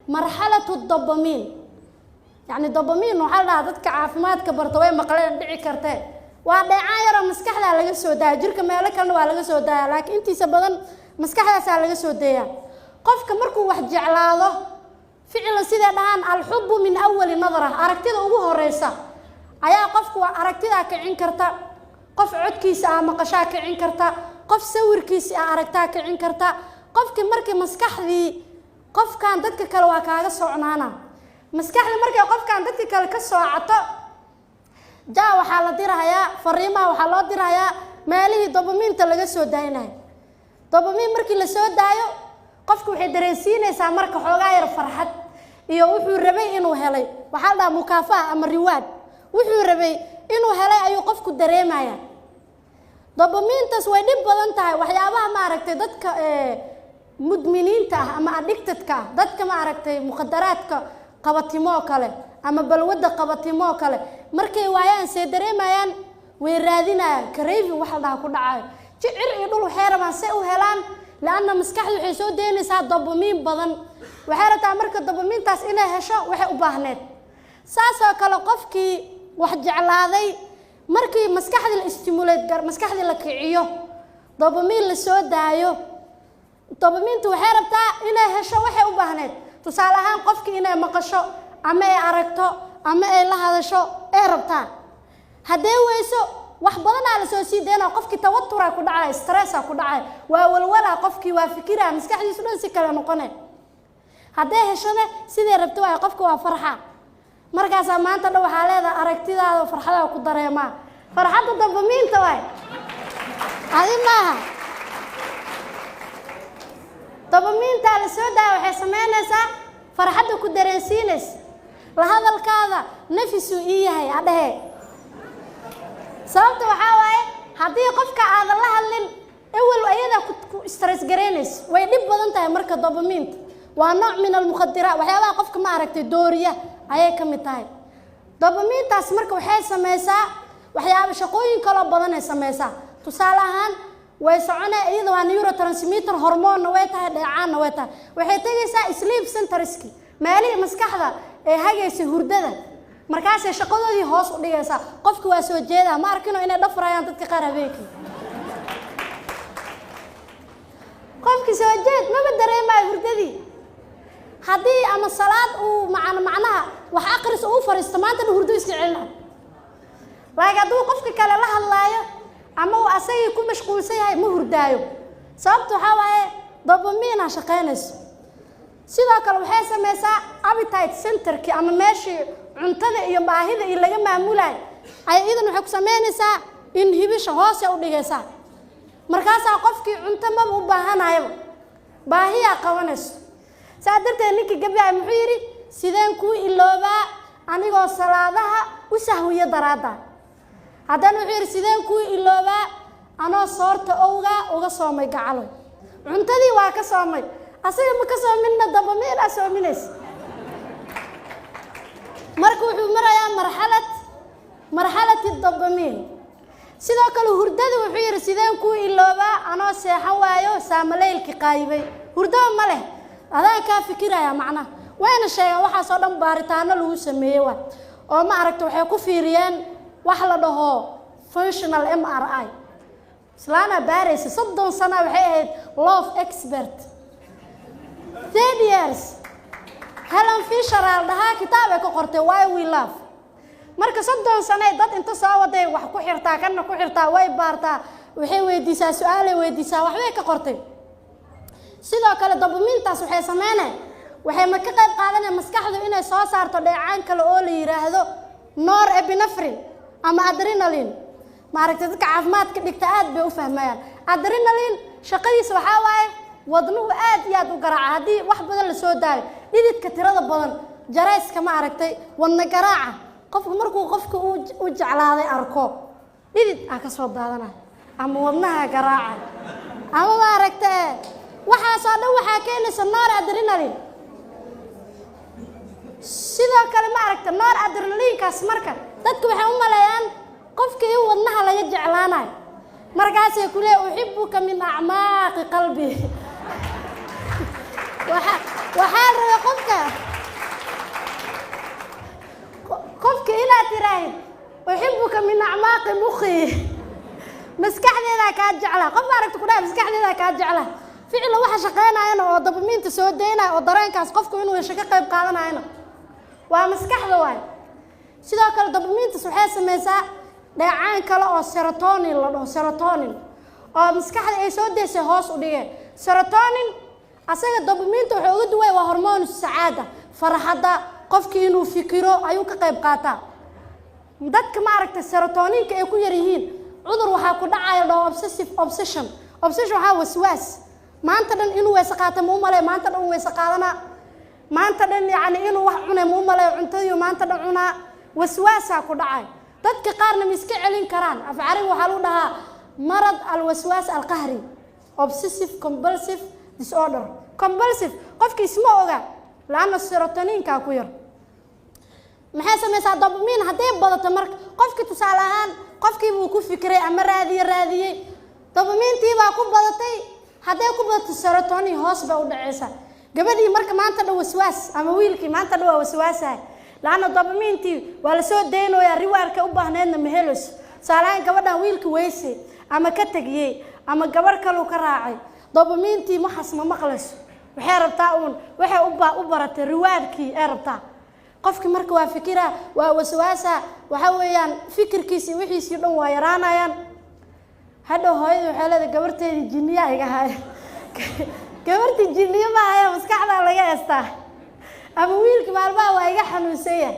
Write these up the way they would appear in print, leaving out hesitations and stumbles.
Marxalatu dopamine, yacni dopamine waxaa la dhahaa, dadka caafimaadka barta way maqleen dhici kartee, waa dheecaan yaroo maskaxdaa laga soo daaya. Jirka meelo kalena waa laga soo daaya, laakiin intiisa badan maskaxdaasaa laga soo dayaa. Qofka markuu wax jeclaado ficlan, siday dhahaan, alxubu min awali nadra, aragtida ugu horeysa ayaa qofku aragtidaa kicin karta. Qof codkiisa ah maqashaa kicin karta, qof sawirkiisa ah aragtaa kicin karta. Qofkii markii maskaxdii qofkan dadka kale waa kaaga socnaana. Maskaxda markay qofkan dadka kale ka soocato, ja waxaa la dirahayaa fariimaha, waxaa loo dirahayaa meelihii dopamine-ta laga soo daaynayo. Dopamine markii la soo daayo, qofku waxay dareensiinaysaa marka xoogaa yar farxad iyo wuxuu rabay inuu helay. Waxaa la dhahaa mukaafaha ama reward. Wuxuu rabay inuu helay ayuu qofku dareemaya. Dopamine-taas way dhib badan tahay. Waxyaabaha, maaragtay, dadka mudminiinta ah ama addicted-ka ah, dadka, maaragtay, mukhadaraadka qabatimoo kale ama balwadda qabatimoo kale, markay waayaan see dareemayaan? Way raadinayaan. Craving wax la dhaha ku dhacayo, jicir iyo dhul waxay rabaan say u helaan, lianna maskaxdu waxay soo deynaysaa dopamine badan. Waxay rabtaa marka dopamine-taas inay hesho waxay u baahneed. Saasoo kale qofkii wax jeclaaday, markii maskaxdii la stimulate gar, maskaxdii la kiciyo, dopamine la soo daayo, dopamine-tu waxay rabtaa inay hesho waxay u baahneed. Tusaale ahaan, qofkii inay maqasho ama ay aragto ama ay la hadasho ay rabtaa. Haddee weyso, wax badanaa lasoo sii daynaa. Qofkii tawaturaa ku dhacaya, stress-aa ku dhacaya, waa walwalaa qofkii, waa fikiraa, maskaxdiisu dhan si kale noqone. Hadday heshone sidii rabto waay, qofka waa farxa. Markaasaa maanta dhan waxaa leedahay aragtidaada farxadaa ku dareemaa. Farxadda dopamine-ta waay, adi maaha. Dopamine-taa la soo daaya waxay samaynaysaa farxadda ku dareensiinaysa. La hadalkaada nafisuu ii yahay adhehe. Sababta waxaa waaye, haddii qofka aadan la hadlin ewel, ayadaa ku stress garaynayso. Way dhib badan tahay. Marka dopamine-ta waa nooc min almukhadiraat, waxyaabaha qofka, ma aragtay, dooriya ayay ka mid tahay dopamine-taas. Marka waxay samaysaa waxyaaba, shaqooyin kaloo badan ay samaysaa. Tusaale ahaan, way soconee, iyada waa neurotransmitter, hormoonna way tahay, dheecaanna way tahay. Waxay tegaysaa sleep centers-ki, meelihii maskaxda ee hagaysa hurdada. Markaasay shaqadoodii hoos u dhigaysaa. Qofki waa soo jeedaa. Ma arkino inay dhafrayaan dadka qaar habeenkii? Qofki soo jeed maba dareemayo hurdadii. Haddii ama salaad uu macnaha wax aqris uu fariisto, maanta dhan hurdo iska celina. Laakiin hadduu qofka kale la hadlaayo ama uu asagii ku mashquulsan yahay, ma hurdaayo. Sababta waxaa waaye dopamine-a shaqaynayso. Sidoo kale waxay samaysaa appetite center-kii ama meeshii cuntada iyo baahida iyo laga maamulayo ay iyadan waxay ku samaynaysaa inhibition, hoose u dhigaysaa. Markaasaa qofkii cunto maba u baahanayaba, baahiyaa qabanayso. Saa darteed ninkii gabyahay muxuu yidhi? "Sideen kuu iloobaa anigoo salaadaha u sahwiyo daraadda?" Haddana wuxuu yidhi, "Sideen kuu iloobaa anoo soorta owgaa uga soomay gacaloy?" Cuntadii waa ka soomay, asaga ma ka soominna, dopamine-aa soominaysa. Marka wuxuu marayaa marxalati dopamine. Sidoo kale hurdada wuxuu yidhi, "Sideen kuu iloobaa anoo seexan waayo, saamaleylki qaayibay?" Hurdaba ma leh, adaan kaa fikiraya macnaha. Wayna sheegaan waxaasoo dhan, baaritaano lagu sameeyey waay oo, ma aragta, waxay ku fiiriyeen wax la dhaho functional MRI. Islaanaa baaraysa 30 sana, waxay ahayd love expert 30 years. Helen Fisher aa la dhahaa. Kitaab ay ka qortay, "Why We Love". Marka 30 sanay dad inta soo waday wax ku xirtaa, kana ku xirtaa, way baartaa, waxay weydiisaa, su-aalay weydiisaa, waxbay ka qortay. Sidoo kale dopamine-taas waxay sameynay, waxay ma ka qayb qaadanaya maskaxdu inay soo saarto dheecaan kale oo la yidhaahdo norepinephrine ama adrenaline. Maaragtay, dadka caafimaadka dhigta aad bay u fahmayaan. Adrenaline shaqadiisa waxaa waaye wadnuhu aad iyo aad u garaaca. Haddii wax badan lasoo daayo, dhididka tirada badan, jarayska, ma aragtay, wadna garaaca. Qofku markuu qofka u jeclaaday arko, dhidid ah ka soo daadanaya ama wadnaha garaaca ama, maaragta, waxaasoo dhan waxaa keenaysa noradrenaline. Sidoo kale, ma aragta, noradrenaline-kaas marka dadka waxay u maleeyaan qofka in wadnaha laga jeclaanayo. Markaasay ku leeya, "Uxibuka min acmaaqi qalbi." Waxaa rabay qofka Maskaxdeedaa kaa jeclaa. Qof aragta ku dhaha maskaxdeedaa kaa jeclaa, ficila waxa shaqaynayana oo dopamine-ta soo daynaya oo dareenkaas qofku inuu hesho ka qayb qaadanayana waa maskaxda waay. Sidoo kale dopamine-tas waxay sameysaa dheecaan kale oo serotonin la dhaho, serotonin oo maskaxda ay soo deysay hoos u dhigeen. Serotonin asaga dopamine-ta wuxuu uga duwaya waa hormoon sacaada, farxadda, qofkii inuu fikiro ayuu ka qayb qaataa. Dadka, ma aragtay, serotoninka ay ku yar yihiin, cudur waxaa ku dhacaya dhaho obsessive obsession. Obsession waxaa waswaas. Maanta dhan inuu weyse qaata ma u maleeyo, maanta dhan uu weyse qaadanaa. Maanta dhan yacni inuu wax cunay ma u maleeyo, cuntadii maanta dhan cunaa. Waswaasaa ku dhacay. Dadka qaarna ma iska celin karaan. Af Carabi waxaa lagu dhahaa marad alwaswaas alqahri, obsessive compulsive disorder. Compulsive, qofki isma oga laanna serotoninkaa ku yar. Maxay samaysaa dopamine hadday badato? Marka qofkii, tusaale ahaan, qofkiibuu ku fikiray ama raadiye raadiyey, dopamine-tii baa ku badatay. Hadday ku badato, serotonin hoos bay u dhacaysaa. Gabadhii marka maanta dhan waswaas, ama wiilkii maanta dhan waa waswaasahay, laanna dopamine-tii waa lasoo daynayaa, reward-ka u baahneedna ma helayso. Tusaale ahaan, gabadhan wiilka weyse ama ka tegiyey ama gabarh kaluu ka raacay, dopamine-tii waxaas ma maqlayso. Waxay rabtaa uun waxay u baratay, reward-kii ay rabtaa. Qofki marka waa fikira, waa waswaasa, waxa weeyaan fikirkiisi wixiisii dhan waa yaraanayaan. Hadhow hooyadii waxay leedahay, gabarteedii jinniyaa iga haya. Gabartii jinniyo ma haya, maskaxdaa laga heestaa, ama wiilki maalmaha waa iga xanuunsan yahay.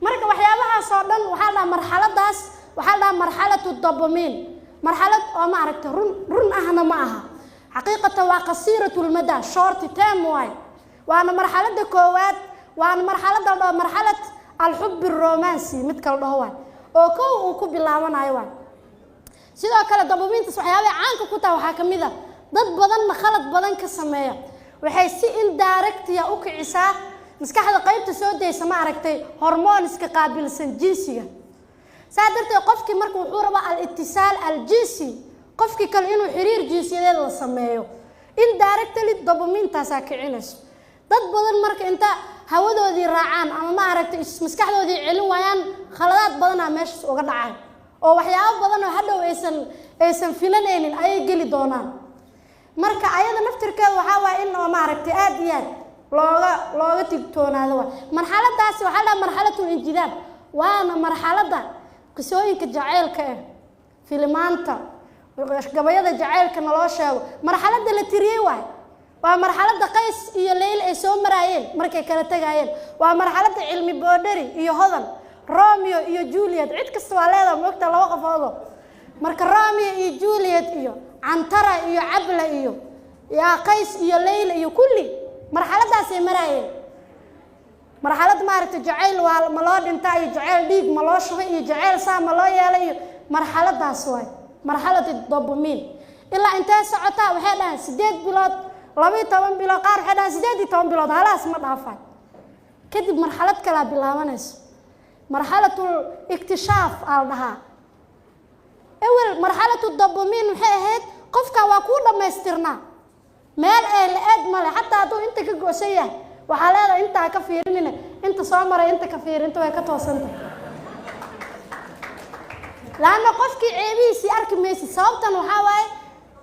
Marka waxyaabahaas oo dhan waxaa la dhahaa marxaladaas, waxaa la dhahaa marxalatu dopamine. Marxalad oo, ma aragta, run run ahna ma aha, xaqiiqatan waa qasiiratu lmada, short term waay. Waana marxaladda koowaad, waana marxaladda la dhaho marxalad alxub romansi, midka la dhaho waay, oo kow uu ku bilaabanayo waay. Sidoo kale dopamine-tas waxyaabahay caanka ku taha waxaa ka mid a, dad badanna khalad badan ka sameeya, waxay si indirect ah u kicisaa maskaxda qaybta soo daysa, ma aragtay, hormooniska qaabilsan jinsiga. Saa darteed qofkii marka wuxuu rabaa al-itisaal aljinsi, qofkii kale inuu xiriir jinsiyadeed la sameeyo. Indirectly dopamine-taasaa kicinayso. Dad badan marka inta hawadoodii raacaan ama, ma aragtay, maskaxdoodii celin waayaan, khaladaad badanaa meeshaas uga dhacay oo waxyaabo badan oo hadhow aysan filanaynin ayay geli doonaan. Marka ayada naftirkeeda waxaa waaya in oo, maaragtay, aad iyo aad looga tigtoonaado. Waay marxaladaasi waxaa la dhaha marxalatul injidaab, waana marxaladda qisooyinka jaceylka ah, filimaanta, gabayada jaceylka naloo sheego, marxaladda la tiriyey waay. Waa marxaladda Qays iyo Leyl ay soo maraayeen markay kala tegaayeen. Waa marxaladda Cilmi Boodheri iyo Hodan, Romeo iyo Juliet. Cid kasta waa leedaha, moogta, laba qofoodo. Marka Romeo iyo Juliet iyo Cantara iyo Cabla iyo yaa Qays iyo Leyla iyo kulli marxaladaasay maraayeen. Marxalad, maaragtay, jacayl waa ma loo dhintaa iyo jacayl dhiig ma loo shubay iyo jacayl saa ma loo yeelay iyo marxaladaas waay marxalada dopamine. Ilaa intee socotaa? Waxay dhahaan 8 bilood, 12 bilood, qaar waxay dhahaan 18 bilood. Halaas ma dhaafaan. Kadib marxalad kalaa bilaabanayso, marxalatul iktishaaf aa la dhahaa. Ewel marxalatu dopamine maxay ahayd? Qofka waa kuu dhammaystirnaa, meel ee la-eed male. Xataa hadduu inta ka go'san yahay, waxaa leedahay intaa ka fiirinina, inta soo maray, inta ka fiiri, inta way ka toosantah, laanna qofkii ceebihiisii arki maysid. Sababtan waxaa waaye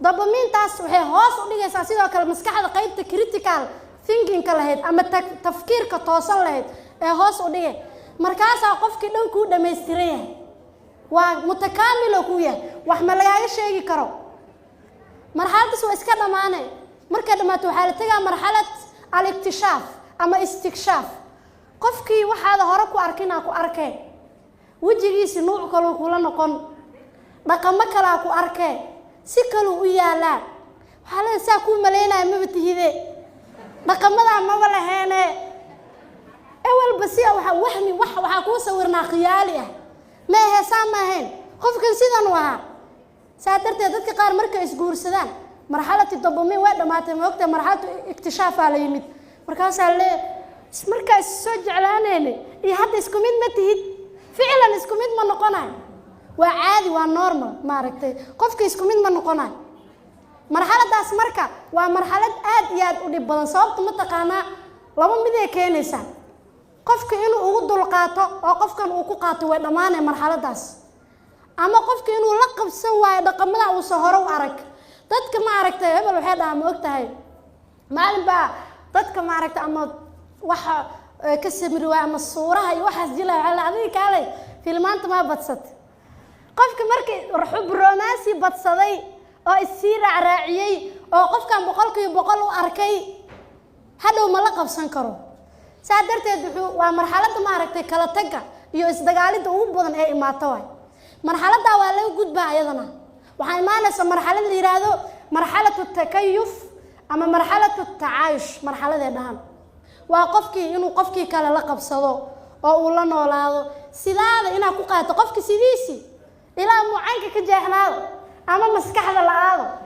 dopamine-taas waxay hoos u dhigaysaa sidoo kale maskaxda qaybta critical thinkingka lahayd ama tafkiirka toosan lahayd ee hoos u dhigay. Markaasaa qofkii dhan kuu dhammaystiran yahay, waa mutakaamilo kuu yahay, wax ma lagaaga sheegi karo. Marxaladaas waa iska dhammaanay. Markay dhammaato waxaa la tegaa marxalad al-iktishaaf ama istikshaaf. Qofkii waxaada hore ku arkinaa ku arkee, wejigiisi nuuc kaluu kula noqon, dhaqamo kalaa ku arkee, si kaluu u yaalaa. Waxaa leeda saa kuu malaynaya maba tihide, dhaqamadaa maba laheene. Ewelba si waa wahmi wax waxaa kuu sawirnaa khiyaali ah, ma ahe, saa ma ahayn, qofkan sidan u ahaa. Saa darteed dadka qaar markay isguursadaan, marxalati dopamine way dhammaatay, ma ogtahay, marxalatu iktishaafaa la yimid. Markaasaa le markaa is soo jeclaanayna iyo hadda isku mid ma tihid. Ficlan isku mid ma noqonayo, waa caadi, waa normal, maaragtay, qofka isku mid ma noqonayo. Marxaladaas marka waa marxalad aad iyo aad u dhib badan. Sababta ma taqaanaa? Laba miday keenaysaa: qofka inuu ugu dulqaato oo qofkan uu ku qaato, way dhammaanay marxaladaas, Ama qofka inuu la qabsan waayo dhaqamada uusan hore u arag. Dadka, ma aragtay, hebel waxay dhahaa, ma og tahay, maalin baa dadka, ma aragtay, ama waxa ka samiri waaya ama suuraha iyo waxaas jilaya, waxaa la adiga kaalay filmaanta maa badsatay. Qofka markii xub romaansi badsaday oo issii raacraaciyey oo qofkan 100% u arkay, hadhow ma la qabsan karo. Saa darteed wuxuu waa marxaladda, maaragtay, kala tagga iyo isdagaalidda ugu badan ee imaato waay. Marxaladdaa waa laga gudbaa. Ayadana waxaa imaanaysa marxalad la yidhaahdo marxalatu takayuf ama marxalatu tacaayush. Marxaladee dhahan waa qofkii inuu qofkii kale la qabsado oo uu la noolaado, sidaada inaad ku qaato qofka sidiisii ilaa muucaynka ka jeexnaado ama maskaxda la-aado.